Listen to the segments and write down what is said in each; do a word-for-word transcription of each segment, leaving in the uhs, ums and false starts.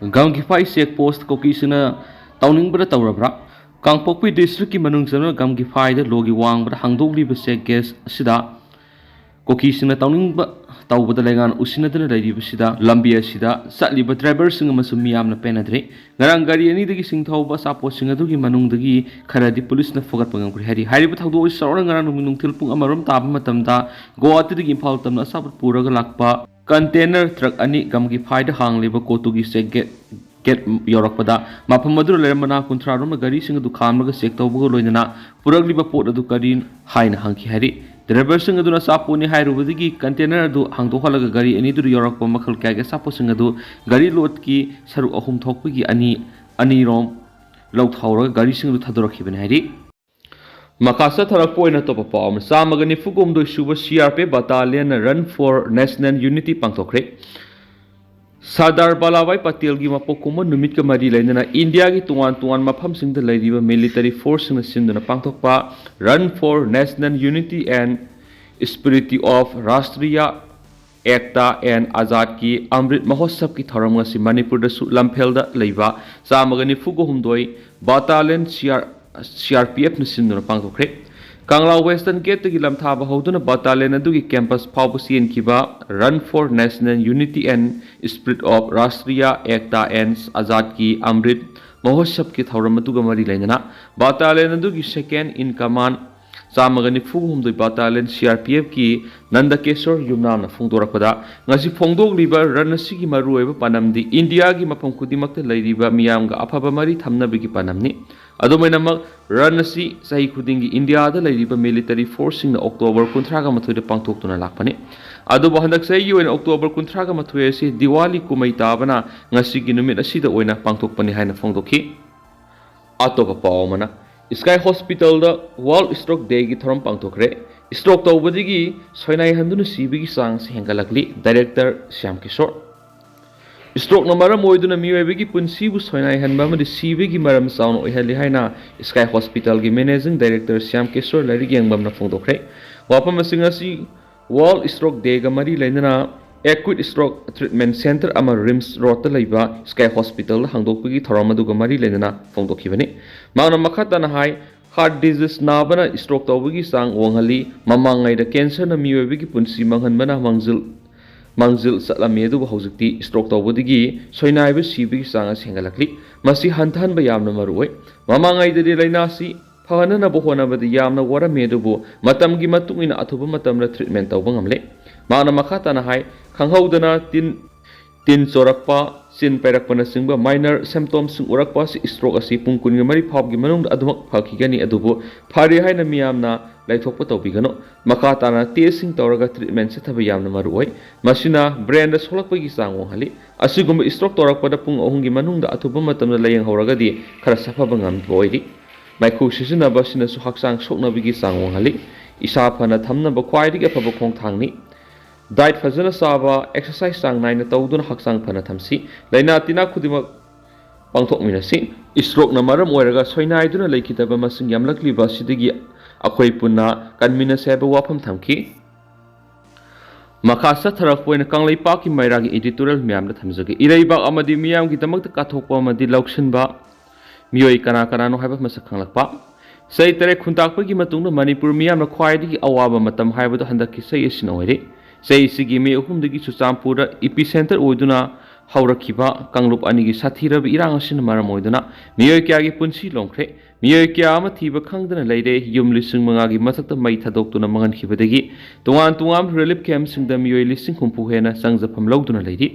ꯒꯝꯒꯤꯐꯥꯏ check ꯄꯣꯁ ꯀꯨꯀꯤꯁꯤꯡꯅ ꯇꯧꯅꯤꯡꯕꯗ ꯇꯧꯔꯕ꯭ꯔꯥ? ꯀꯥꯡꯄꯣꯛꯄꯤ ꯗꯤꯁꯇ꯭ꯔꯤꯛꯀꯤ ꯃꯅꯨꯡ ꯆꯟꯕ ꯒꯝꯒꯤꯐꯥꯏꯗ ꯂꯣꯒꯤ ꯋꯥꯡꯃꯗ ꯍꯥꯡꯗꯣꯛꯂꯤꯕ ꯆꯦꯛ ꯒꯦꯠ ꯑꯁꯤꯗ ꯀꯨꯀꯤꯁꯤꯡꯅ ꯇꯧꯅꯤꯡꯕ ꯇꯧꯕꯗ ꯂꯩꯉꯥꯛꯅ ꯎꯁꯤꯟꯅꯗꯨꯅ ꯂꯩꯔꯤꯕꯁꯤꯗ ꯂꯝꯕꯤ ꯑꯁꯤꯗ ꯆꯠꯂꯤꯕ ꯗ꯭ꯔꯥꯏꯚꯔꯁꯤꯡ ꯑꯃꯁꯨꯡ ꯃꯤꯌꯥꯝꯅ ꯄꯦꯟꯅꯗ꯭ꯔꯦ꯫ ꯉꯔꯥꯡ ꯒꯥꯔꯤ ꯑꯅꯤꯗꯒꯤ ꯆꯤꯡꯊꯧꯕ ꯑꯆꯥꯄꯣꯠꯁꯤꯡ ꯑꯗꯨꯒꯤ ꯃꯅꯨꯡꯗꯒꯤ ꯈꯔꯗꯤ ꯄꯨꯂꯤꯁꯅ ꯐꯒꯠꯄ ꯉꯝꯈ꯭ꯔꯦ ꯍꯥꯏꯔꯤ꯫ ꯍꯥꯏꯔꯤꯕ ꯊꯧꯗꯣꯛ ꯑꯁꯤ ꯆꯥꯎꯔꯥꯛꯅ ꯉꯔꯥꯡ ꯅꯨꯃꯤꯠ ꯅꯨꯡꯊꯤꯜ ꯄꯨꯡ ꯑꯃꯔꯣꯝ ꯇꯥꯕ ꯃꯇꯝꯗ ꯒꯨꯋꯥꯍꯥꯇꯤꯗꯒꯤ ꯏꯝꯐꯥꯜ ꯇꯝꯅ ꯑꯆꯥꯄꯣꯠ ꯄꯨꯔꯒ ꯂꯥꯛꯄ ꯀꯟꯇꯦꯅꯔ ꯇ꯭ꯔꯛ ꯑꯅꯤ ꯒꯝꯒꯤꯐꯥꯏꯗ ꯍꯥꯡꯂꯤꯕ ꯀꯣꯇꯨꯒꯤ ꯆꯦꯛ ꯒꯦꯠ ꯒꯦꯠ ꯌꯧꯔꯛꯄꯗ ꯃꯐꯝ ꯑꯗꯨꯗ ꯂꯩꯔꯝꯕ ꯅꯍꯥ ꯀꯨꯟꯊ꯭ꯔꯥ ꯔꯣꯝꯅ ꯒꯥꯔꯤꯁꯤꯡ ꯑꯗꯨ ꯈꯥꯝꯂꯒ ꯆꯦꯛ ꯇꯧꯕꯒ ꯂꯣꯏꯅꯅ ꯄꯨꯔꯛꯂꯤꯕ ꯄꯣꯠ ꯑꯗꯨ ꯀꯔꯤ ꯍꯥꯏꯅ ꯍꯪꯈꯤ ꯍꯥꯏꯔꯤ꯫ ꯗ꯭ꯔꯥꯏꯚꯔꯁꯤꯡ ꯑꯗꯨꯅ ꯑꯆꯥꯄꯣꯠꯅꯤ ꯍꯥꯏꯔꯨꯕꯗꯒꯤ ꯀꯟꯇꯦꯅꯔ ꯑꯗꯨ ꯍꯥꯡꯗꯣꯛꯍꯜꯂꯒ ꯒꯥꯔꯤ ꯑꯅꯤꯗꯨꯗ ꯌꯧꯔꯛꯄ ꯃꯈꯜ ꯀꯌꯥꯒꯤ ꯑꯆꯥꯄꯣꯠꯁꯤꯡ ꯑꯗꯨ ꯒꯥꯔꯤ ꯂꯣꯗꯀꯤ ꯁꯔꯨꯛ ꯑꯍꯨꯝ ꯊꯣꯛꯄꯒꯤ ꯑꯅꯤ ꯑꯅꯤꯔꯣꯝ ꯂꯧꯊꯍꯧꯔꯒ ꯒꯥꯔꯤꯁꯤꯡ ꯑꯗꯨ ꯊꯥꯗꯣꯔꯛꯈꯤꯕꯅꯤ ꯍꯥꯏꯔꯤ꯫ ꯃꯈꯥ ꯆꯠꯊꯔꯛꯄ ꯑꯣꯏꯅ ꯑꯇꯣꯞꯄ ꯄꯥꯎ ꯑꯃ, ꯆꯥꯝꯃꯒ ꯅꯤꯐꯨ ꯍꯨꯝꯗꯣꯏ ꯁꯨꯕ ꯁꯤ ꯑꯥꯔ ꯄꯤ ꯑꯦꯐ ꯕꯇꯥꯂꯤꯌꯟꯅ Run for National Unity ꯄꯥꯡꯊꯣꯛꯈ꯭ꯔꯦ꯫ ꯁꯔꯗꯥꯔ ꯚꯜꯂꯥꯚꯥꯏ ꯄꯇꯦꯜꯒꯤ ꯃꯄꯣꯛ ꯀꯨꯝꯕ ꯅꯨꯃꯤꯠꯀ ꯃꯔꯤ ꯂꯩꯅꯅ ꯏꯟꯗꯤꯌꯥꯒꯤ ꯇꯣꯉꯥꯟ ꯇꯣꯉꯥꯟꯕ ꯃꯐꯝꯁꯤꯡꯗ ꯂꯩꯔꯤꯕ ꯃꯤꯂꯤꯇꯔꯤ ꯐꯣꯔꯁꯁꯤꯡꯅ ꯁꯤꯟꯗꯨꯅ ꯄꯥꯡꯊꯣꯛꯄ Run for National Unity and Spirit of Rashtriya Ekta and Azad Ki Amrit Mahotsav ꯀꯤ ꯊꯧꯔꯝ ꯉꯁꯤ ꯃꯅꯤꯄꯨꯔꯗꯁꯨ ꯂꯝꯐꯦꯜꯗ ꯂꯩꯕ ꯆꯥꯝꯃꯒ ꯅꯤꯐꯨꯒ ꯍꯨꯝꯗꯣꯏ ꯕꯇꯥꯂꯤꯌꯟ ꯁꯤ ꯑꯥꯔ ꯁꯤ ꯑꯥꯔ ꯄꯤ ꯑꯦꯐꯅ ꯁꯤꯟꯗꯨꯅ ꯄꯥꯡꯊꯣꯛꯈ꯭ꯔꯦ꯫ ꯀꯪꯂꯥ ꯋꯦꯁꯇꯔꯟ ꯒꯦꯠꯇꯒꯤ ꯂꯝꯊꯥꯕ ꯍꯧꯗꯨꯅ ꯕꯇꯥꯂꯤꯌꯟ ꯑꯗꯨꯒꯤ ꯀꯦꯝꯄꯁ ꯐꯥꯎꯕ ꯆꯦꯟꯈꯤꯕ Run for National Unity and Spirit of Rashtriya Ekta and Azad Ki Amrit Mahotsav ꯀꯤ ꯊꯧꯔꯝ ꯑꯗꯨꯒ ꯃꯔꯤ ꯂꯩꯅꯅ ꯕꯇꯥꯂꯤꯌꯟ ꯑꯗꯨꯒꯤ second in command ꯆꯥꯝꯃꯒ ꯅꯤꯐꯨ ꯍꯨꯝꯗꯣꯏ ꯕꯇꯥꯂꯤꯌꯟ ꯁꯤ ꯑꯥꯔ ꯄꯤ ꯑꯦꯐ ꯀꯤ ꯅꯟꯗꯀꯦꯁꯣꯔ ꯌꯨꯝꯅꯥꯝꯅ ꯐꯣꯡꯗꯣꯔꯛꯄꯗ, ꯉꯁꯤ ꯐꯣꯡꯗꯣꯛꯂꯤꯕ ꯔꯟ ꯑꯁꯤꯒꯤ ꯃꯔꯨꯑꯣꯏꯕ ꯄꯥꯟꯗꯝꯗꯤ ꯏꯟꯗꯤꯌꯥꯒꯤ ꯃꯐꯝ ꯈꯨꯗꯤꯡꯃꯛꯇ ꯂꯩꯔꯤꯕ ꯃꯤꯌꯥꯝꯒ ꯑꯐꯕ ꯃꯔꯤ ꯊꯝꯅꯕꯒꯤ ꯄꯥꯟꯗꯝꯅꯤ꯫ ꯑꯗꯨꯃꯥꯏꯅꯃꯛ, ꯔꯟ ꯑꯁꯤ ꯆꯍꯤ ꯈꯨꯗꯤꯡꯒꯤ ꯏꯟꯗꯤꯌꯥꯗ ꯂꯩꯔꯤꯕ ꯃꯤꯂꯤꯇꯔꯤ ꯐꯣꯔꯁꯁꯤꯡꯅ ꯑꯣꯛꯇꯣꯕꯔ ꯀꯨꯟꯊ꯭ꯔꯥꯒ ꯃꯥꯊꯣꯏꯗ ꯄꯥꯡꯊꯣꯛꯇꯨꯅ ꯂꯥꯛꯄꯅꯤ꯫ ꯑꯗꯨꯕꯨ ꯍꯟꯗꯛ ꯆꯍꯤꯒꯤ ꯑꯣꯏꯅ ꯑꯣꯛꯇꯣꯕꯔ ꯀꯨꯟꯊ꯭ꯔꯥꯒ ꯃꯥꯊꯣꯏ ꯑꯁꯤ ꯗꯤꯋꯥꯂꯤ ꯀꯨꯝꯍꯩ ꯇꯥꯕꯅ ꯉꯁꯤꯒꯤ ꯅꯨꯃꯤꯠ ꯑꯁꯤꯗ ꯑꯣꯏꯅ ꯄꯥꯡꯊꯣꯛꯄꯅꯤ ꯍꯥꯏꯅ ꯐꯣꯡꯗꯣꯛꯈꯤ꯫ ꯑꯇꯣꯞꯄ ꯄꯥꯎ ꯑꯃꯅ, ꯏꯁꯀꯥꯏ ꯍꯣꯁꯄꯤꯇꯥꯜꯗ ꯋꯥꯔꯜ ꯁ꯭ꯇ꯭ꯔꯣꯛ ꯗꯦꯒꯤ ꯊꯧꯔꯝ ꯄꯥꯡꯊꯣꯛꯈ꯭ꯔꯦ꯫ ꯁ꯭ꯇ꯭ꯔꯣꯛ ꯇꯧꯕꯗꯒꯤ ꯁꯣꯏꯅꯥꯏꯍꯟꯗꯨꯅ ꯁꯤꯕꯒꯤ ꯆꯥꯡ ꯑꯁꯤ ꯍꯦꯟꯒꯠꯂꯛꯂꯤ꯫ ꯗꯥꯏꯔꯦꯛꯇꯔ ꯁ꯭ꯌꯥꯝ ꯀꯤꯁꯣꯔ꯫ ꯁ꯭ꯇ꯭ꯔꯣꯛꯅ ꯃꯔꯝ ꯑꯣꯏꯗꯨꯅ ꯃꯤꯑꯣꯏꯕꯒꯤ ꯄꯨꯟꯁꯤꯕꯨ ꯁꯣꯏꯅꯥꯏꯍꯟꯕ ꯑꯃꯗꯤ ꯁꯤꯕꯒꯤ ꯃꯔꯝ ꯆꯥꯎꯅ ꯑꯣꯏꯍꯜꯂꯤ ꯍꯥꯏꯅ ꯏꯁꯀꯥꯏ ꯍꯣꯁꯄꯤꯇꯥꯜꯒꯤ ꯃꯦꯅꯦꯖꯤꯡ ꯗꯥꯏꯔꯦꯛꯇꯔ ꯁ꯭ꯌꯥꯝ ꯀꯤꯁꯣꯔ ꯂꯥꯏꯔꯤꯛ ꯌꯦꯡꯕꯝꯅ ꯐꯣꯡꯗꯣꯛꯈ꯭ꯔꯦ꯫ ꯋꯥꯐꯝ ꯑꯁꯤ ꯉꯁꯤ ꯋꯥꯔꯜ ꯁ꯭ꯇ꯭ꯔꯣꯛ ꯗꯦꯒ ꯃꯔꯤ ꯂꯩꯅꯅ Acute Stroke Treatment Center ꯑꯃ ꯔꯤꯝꯁ ꯔꯣꯗꯇ ꯂꯩꯕ ꯁ꯭ꯀꯥꯏ ꯍꯣꯁꯄꯤꯇꯥꯜꯗ ꯍꯥꯡꯗꯣꯛꯄꯒꯤ ꯊꯧꯔꯝ ꯑꯗꯨꯒ ꯃꯔꯤ ꯂꯩꯅꯅ ꯐꯣꯡꯗꯣꯛꯈꯤꯕꯅꯤ꯫ ꯃꯍꯥꯛꯅ ꯃꯈꯥ ꯇꯥꯅ ꯍꯥꯏ, ꯍꯥꯔꯠ ꯗꯤꯖꯤꯖ ꯅꯥꯕꯅ ꯁ꯭ꯇ꯭ꯔꯣꯛ ꯇꯧꯕꯒꯤ ꯆꯥꯡ ꯋꯥꯡꯍꯜꯂꯤ꯫ ꯃꯃꯥꯡꯉꯩꯗ ꯀꯦꯟꯁꯔꯅ ꯃꯤꯑꯣꯏꯕꯒꯤ ꯄꯨꯟꯁꯤ ꯃꯥꯡꯍꯟꯕꯅ ꯃꯥꯡꯖꯤꯜ ꯃꯥꯡꯖꯤꯜ ꯆꯠꯂꯝꯃꯤ, ꯑꯗꯨꯕꯨ ꯍꯧꯖꯤꯛꯇꯤ ꯁ꯭ꯇ꯭ꯔꯣꯛ ꯇꯧꯕꯗꯒꯤ ꯁꯣꯏꯅꯥꯏꯕ ꯁꯤꯕꯒꯤ ꯆꯥꯡ ꯑꯁꯤ ꯍꯦꯟꯒꯠꯂꯛꯂꯤ꯫ ꯃꯁꯤ ꯍꯟꯊꯍꯟꯕ ꯌꯥꯝꯅ ꯃꯔꯨꯑꯣꯏ꯫ ꯃꯃꯥꯡꯉꯩꯗꯗꯤ ꯂꯥꯏꯅꯥꯁꯤ ꯐꯍꯟꯅꯅꯕ ꯍꯣꯠꯅꯕꯗ ꯌꯥꯝꯅ ꯋꯥꯔꯝꯃꯤ, ꯑꯗꯨꯕꯨ ꯃꯇꯝꯒꯤ ꯃꯇꯨꯡ ꯏꯟꯅ ꯑꯊꯨꯕ ꯃꯇꯝꯗ ꯇ꯭ꯔꯤꯠꯃꯦꯟ ꯇꯧꯕ ꯉꯝꯂꯦ꯫ ꯃꯍꯥꯛꯅ ꯃꯈꯥ ꯇꯥꯅ ꯍꯥꯏ, ꯈꯪꯍꯧꯗꯅ ꯇꯤꯟ ꯇꯤꯟ ꯆꯣꯔꯛꯄ, ꯆꯤꯟ ꯄꯩꯔꯛꯄꯅꯆꯤꯡꯕ ꯃꯥꯏꯅꯔ ꯁꯤꯝꯇꯣꯝꯁꯤꯡ ꯎꯔꯛꯄ ꯑꯁꯤ ꯁ꯭ꯇ꯭ꯔꯣꯛ ꯑꯁꯤ ꯄꯨꯡ ꯀꯨꯟꯒ ꯃꯔꯤ ꯐꯥꯎꯕꯒꯤ ꯃꯅꯨꯡꯗ ꯑꯗꯨꯃꯛ ꯐꯈꯤꯒꯅꯤ, ꯑꯗꯨꯕꯨ ꯐꯔꯦ ꯍꯥꯏꯅ ꯃꯤꯌꯥꯝꯅ ꯂꯩꯊꯣꯛꯄ ꯇꯧꯕꯤꯒꯅꯨ꯫ ꯃꯈꯥ ꯇꯥꯅ ꯇꯦꯁꯁꯤꯡ ꯇꯧꯔꯒ ꯇ꯭ꯔꯤꯠꯃꯦꯟ ꯆꯠꯊꯕ ꯌꯥꯝꯅ ꯃꯔꯨꯑꯣꯏ꯫ ꯃꯁꯤꯅ ꯕ꯭ꯔꯦꯟꯗ ꯁꯣꯛꯂꯛꯄꯒꯤ ꯆꯥꯡ ꯋꯥꯡꯍꯜꯂꯤ꯫ ꯑꯁꯤꯒꯨꯝꯕ ꯁ꯭ꯇ꯭ꯔꯣꯛ ꯇꯧꯔꯛꯄꯗ ꯄꯨꯡ ꯑꯍꯨꯝꯒꯤ ꯃꯅꯨꯡꯗ ꯑꯊꯨꯕ ꯃꯇꯝꯗ ꯂꯥꯌꯦꯡꯍꯧꯔꯒꯗꯤ ꯈꯔ ꯁꯥꯐꯕ ꯉꯝꯕ ꯑꯣꯏꯔꯤ꯫ ꯃꯩꯈꯨ ꯁꯤꯖꯤꯟꯅꯕ ꯑꯁꯤꯅꯁꯨ ꯍꯛꯆꯥꯡ ꯁꯣꯛꯅꯕꯒꯤ ꯆꯥꯡ ꯋꯥꯡꯍꯜꯂꯤ꯫ ꯏꯁꯥ ꯐꯅ ꯊꯝꯅꯕ ꯈ꯭ꯋꯥꯏꯗꯒꯤ ꯑꯐꯕ ꯈꯣꯡꯊꯥꯡꯅꯤ꯫ ꯗꯥꯏꯠ ꯐꯖꯅ ꯆꯥꯕ, ꯑꯦꯛꯁꯔꯁꯥꯏꯁ ꯆꯥꯡ ꯅꯥꯏꯅ ꯇꯧꯗꯨꯅ ꯍꯛꯆꯥꯡ ꯐꯅ ꯊꯝꯁꯤ꯫ ꯂꯥꯏꯅꯥ ꯇꯤꯟꯅꯥ ꯈꯨꯗꯤꯡꯃꯛ ꯄꯥꯡꯊꯣꯛꯃꯤꯟꯅꯁꯤ꯫ ꯁ꯭ꯇ꯭ꯔꯣꯛꯅ ꯃꯔꯝ ꯑꯣꯏꯔꯒ ꯁꯣꯏꯅꯥꯏꯗꯨꯅ ꯂꯩꯈꯤꯗꯕ ꯃꯁꯤꯡ ꯌꯥꯝꯂꯛꯂꯤꯕ ꯑꯁꯤꯗꯒꯤ ꯑꯩꯈꯣꯏ ꯄꯨꯟꯅ ꯀꯟꯃꯤꯟꯅꯁꯤ ꯍꯥꯏꯕ ꯋꯥꯐꯝ ꯊꯝꯈꯤ꯫ ꯃꯈꯥ ꯆꯠꯊꯔꯛꯄ ꯑꯣꯏꯅ ꯀꯪꯂꯩꯄꯥꯛꯀꯤ ꯃꯩꯔꯥꯒꯤ ꯏꯗꯤꯇꯣꯔꯤꯌꯦꯜ ꯃꯌꯥꯝꯗ ꯊꯝꯖꯒꯦ꯫ ꯏꯔꯩꯕꯥꯛ ꯑꯃꯗꯤ ꯃꯤꯌꯥꯝꯒꯤꯗꯃꯛꯇ ꯀꯠꯊꯣꯛꯄ ꯑꯃꯗꯤ ꯂꯧꯁꯤꯟꯕ ꯃꯤꯑꯣꯏ ꯀꯅꯥ ꯀꯅꯥꯅꯣ ꯍꯥꯏꯕ ꯃꯁꯛ ꯈꯪꯂꯛꯄ꯫ ꯆꯍꯤ ꯇꯔꯦꯠ ꯈꯨꯟꯇꯥꯛꯄꯒꯤ ꯃꯇꯨꯡꯗ ꯃꯅꯤꯄꯨꯔ ꯃꯤꯌꯥꯝꯅ ꯈ꯭ꯋꯥꯏꯗꯒꯤ ꯑꯋꯥꯕ ꯃꯇꯝ ꯍꯥꯏꯕꯗꯨ ꯍꯟꯗꯛꯀꯤ ꯆꯍꯤ ꯑꯁꯤꯅ ꯑꯣꯏꯔꯦ꯫ ꯆꯍꯤ ꯑꯁꯤꯒꯤ ꯃꯦ ꯑꯍꯨꯝꯗꯒꯤ ꯆꯨꯔꯆꯥꯟꯄꯨꯔꯗ ꯏꯄꯤ ꯁꯦꯟꯇꯔ ꯑꯣꯏꯗꯨꯅ ꯍꯧꯔꯛꯈꯤꯕ ꯀꯥꯡꯂꯨꯞ ꯑꯅꯤꯒꯤ ꯁꯥꯊꯤꯔꯕ ꯏꯔꯥꯡ ꯑꯁꯤꯅ ꯃꯔꯝ ꯑꯣꯏꯗꯨꯅ ꯃꯤꯑꯣꯏ ꯀꯌꯥꯒꯤ ꯄꯨꯟꯁꯤ ꯂꯣꯝꯈ꯭ꯔꯦ꯫ ꯃꯤꯑꯣꯏ ꯀꯌꯥ ꯑꯃ ꯊꯤꯕ ꯈꯪꯗꯅ ꯂꯩꯔꯦ꯫ ꯌꯨꯝ ꯂꯤꯁꯤꯡ ꯃꯉꯥꯒꯤ ꯃꯊꯛꯇ ꯃꯩ ꯊꯥꯗꯣꯛꯇꯨꯅ ꯃꯥꯡꯍꯟꯈꯤꯕꯗꯒꯤ ꯇꯣꯉꯥꯟ ꯇꯣꯉꯥꯟꯕ ꯔꯤꯂꯤꯐ ꯀꯦꯝꯞꯁꯤꯡꯗ ꯃꯤꯑꯣꯏ ꯂꯤꯁꯤꯡ ꯍꯨꯝꯐꯨ ꯍꯦꯟꯅ ꯆꯪꯖꯐꯝ ꯂꯧꯗꯨꯅ ꯂꯩꯔꯤ꯫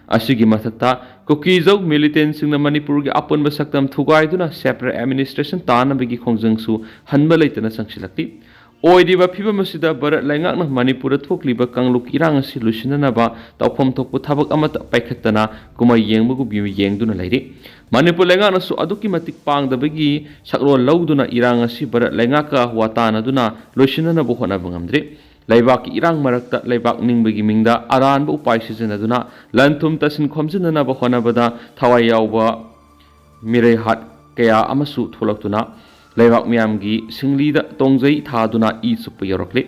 ꯑꯁꯤꯒꯤ ꯃꯊꯛꯇ ꯀꯨꯀꯤꯖꯧ ꯃꯤꯂꯤꯇꯦꯟꯁꯤꯡꯅ ꯃꯅꯤꯄꯨꯔꯒꯤ ꯑꯄꯨꯟꯕ ꯁꯛꯇꯝ ꯊꯨꯒꯥꯏꯗꯨꯅ ꯁꯦꯄꯔꯦꯠ ꯑꯦꯗꯃꯤꯅꯤꯁꯇ꯭ꯔꯦꯁꯟ ꯇꯥꯅꯕꯒꯤ ꯈꯣꯡꯖꯪꯁꯨ ꯍꯟꯕ ꯂꯩꯇꯅ ꯆꯪꯁꯤꯜꯂꯛꯂꯤ꯫ ꯑꯣꯏꯔꯤꯕ ꯐꯤꯕꯝ ꯑꯁꯤꯗ ꯚꯥꯔꯠ ꯂꯩꯉꯥꯛꯅ ꯃꯅꯤꯄꯨꯔꯗ ꯊꯣꯛꯂꯤꯕ ꯀꯥꯡꯂꯨꯞ ꯏꯔꯥꯡ ꯑꯁꯤ ꯂꯣꯏꯁꯤꯟꯅꯅꯕ ꯇꯧꯐꯝ ꯊꯣꯛꯄ ꯊꯕꯛ ꯑꯃꯠꯇ ꯄꯥꯏꯈꯠꯇꯅ ꯀꯨꯝꯍꯩ ꯌꯦꯡꯕꯒꯨꯝ ꯌꯦꯡꯗꯨꯅ ꯂꯩꯔꯤ꯫ ꯃꯅꯤꯄꯨꯔ ꯂꯩꯉꯥꯛꯅꯁꯨ ꯑꯗꯨꯛꯀꯤ ꯃꯇꯤꯛ ꯄꯥꯡꯗꯕꯒꯤ ꯁꯛꯂꯣꯟ ꯂꯧꯗꯨꯅ ꯏꯔꯥꯡ ꯑꯁꯤ ꯚꯥꯔꯠ ꯂꯩꯉꯥꯛꯀ ꯋꯥꯇꯥꯅꯗꯨꯅ ꯂꯣꯏꯁꯤꯟꯅꯅꯕ ꯍꯣꯠꯅꯕ ꯉꯝꯗ꯭ꯔꯤ꯫ ꯂꯩꯕꯥꯛꯀꯤ ꯏꯔꯥꯡ ꯃꯔꯛꯇ ꯂꯩꯕꯥꯛ ꯅꯤꯡꯕꯒꯤ ꯃꯤꯡꯗ ꯑꯔꯥꯟꯕ ꯎꯄꯥꯏ ꯁꯤꯖꯤꯟꯅꯗꯨꯅ ꯂꯟ ꯊꯨꯝ ꯇꯥꯁꯤꯟ ꯈꯣꯝꯖꯤꯟꯅꯅꯕ ꯍꯣꯠꯅꯕꯗ ꯊꯋꯥꯏ ꯌꯥꯎꯕ ꯃꯤꯔꯩꯍꯥꯠ ꯀꯌꯥ ꯑꯃꯁꯨ ꯊꯣꯛꯂꯛꯇꯨꯅ ꯂꯩꯕꯥꯛ ꯃꯤꯌꯥꯝꯒꯤ ꯁꯤꯡꯂꯤꯗ ꯇꯣꯡꯖꯩ ꯊꯥꯗꯨꯅ ꯏ ꯆꯨꯞꯄ ꯌꯧꯔꯛꯂꯤ꯫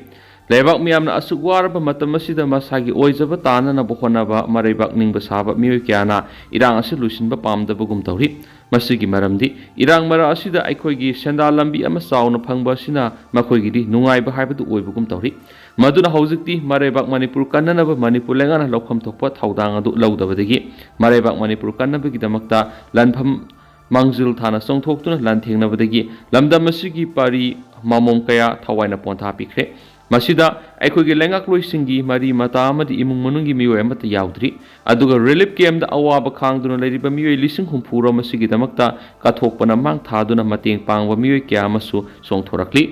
ꯂꯩꯕꯥꯛ ꯃꯤꯌꯥꯝꯅ ꯑꯁꯨꯛ ꯋꯥꯔꯕ ꯃꯇꯝ ꯑꯁꯤꯗ ꯃꯁꯥꯒꯤ ꯑꯣꯏꯖꯕ ꯇꯥꯅꯅꯕ ꯍꯣꯠꯅꯕ ꯃꯔꯩꯕꯥꯛ ꯅꯤꯡꯕ ꯁꯥꯕ ꯃꯤꯑꯣꯏ ꯀꯌꯥꯅ ꯏꯔꯥꯡ ꯑꯁꯤ ꯂꯣꯏꯁꯤꯟꯕ ꯄꯥꯝꯗꯕꯒꯨꯝ ꯇꯧꯔꯤ꯫ ꯃꯁꯤꯒꯤ ꯃꯔꯝꯗꯤ ꯏꯔꯥꯡ ꯃꯔꯛ ꯑꯁꯤꯗ ꯑꯩꯈꯣꯏꯒꯤ ꯁꯦꯟꯗꯥꯟ ꯂꯝꯕꯤ ꯑꯃ ꯆꯥꯎꯅ ꯐꯪꯕ ꯑꯁꯤꯅ ꯃꯈꯣꯏꯒꯤꯗꯤ ꯅꯨꯡꯉꯥꯏꯕ ꯍꯥꯏꯕꯗꯨ ꯑꯣꯏꯕꯒꯨꯝ ꯇꯧꯔꯤ꯫ ꯃꯗꯨꯅ ꯍꯧꯖꯤꯛꯇꯤ ꯃꯔꯩꯕꯥꯛ ꯃꯅꯤꯄꯨꯔ ꯀꯟꯅꯅꯕ ꯃꯅꯤꯄꯨꯔ ꯂꯩꯉꯥꯛꯅ ꯂꯧꯐꯝ ꯊꯣꯛꯄ ꯊꯧꯗꯥꯡ ꯑꯗꯨ ꯂꯧꯗꯕꯗꯒꯤ ꯃꯔꯩꯕꯥꯛ ꯃꯅꯤꯄꯨꯔ ꯀꯟꯅꯕꯒꯤꯗꯃꯛꯇ ꯂꯥꯟꯐꯝ ꯃꯥꯡꯖꯤꯜ ꯊꯥꯅ ꯆꯣꯡꯊꯣꯛꯇꯨꯅ ꯂꯥꯟꯊꯦꯡꯅꯕꯗꯒꯤ ꯂꯝꯗꯝ ꯑꯁꯤꯒꯤ ꯄꯥꯔꯤ ꯃꯃꯣꯝ ꯀꯌꯥ ꯊꯋꯥꯏꯅ ꯄꯣꯟꯊꯥ ꯄꯤꯈ꯭ꯔꯦ꯫ ꯃꯁꯤꯗ ꯑꯩꯈꯣꯏꯒꯤ ꯂꯩꯉꯥꯛꯂꯣꯏꯁꯤꯡꯒꯤ ꯃꯔꯤ ꯃꯇꯥ ꯑꯃꯗꯤ ꯏꯃꯨꯡ ꯃꯅꯨꯡꯒꯤ ꯃꯤꯑꯣꯏ ꯑꯃꯠꯇ ꯌꯥꯎꯗ꯭ꯔꯤ꯫ ꯑꯗꯨꯒ ꯔꯤꯂꯤꯐ ꯀꯦꯝꯗ ꯑꯋꯥꯕ ꯈꯥꯡꯗꯨꯅ ꯂꯩꯔꯤꯕ ꯃꯤꯑꯣꯏ ꯂꯤꯁꯤꯡ ꯍꯨꯝꯐꯨ ꯔꯣꯝ ꯑꯁꯤꯒꯤꯗꯃꯛꯇ ꯀꯠꯊꯣꯛꯄꯅ ꯃꯥꯡ ꯊꯥꯗꯨꯅ ꯃꯇꯦꯡ ꯄꯥꯡꯕ ꯃꯤꯑꯣꯏ ꯀꯌꯥ ꯑꯃꯁꯨ ꯆꯣꯡꯊꯣꯔꯛꯂꯤ꯫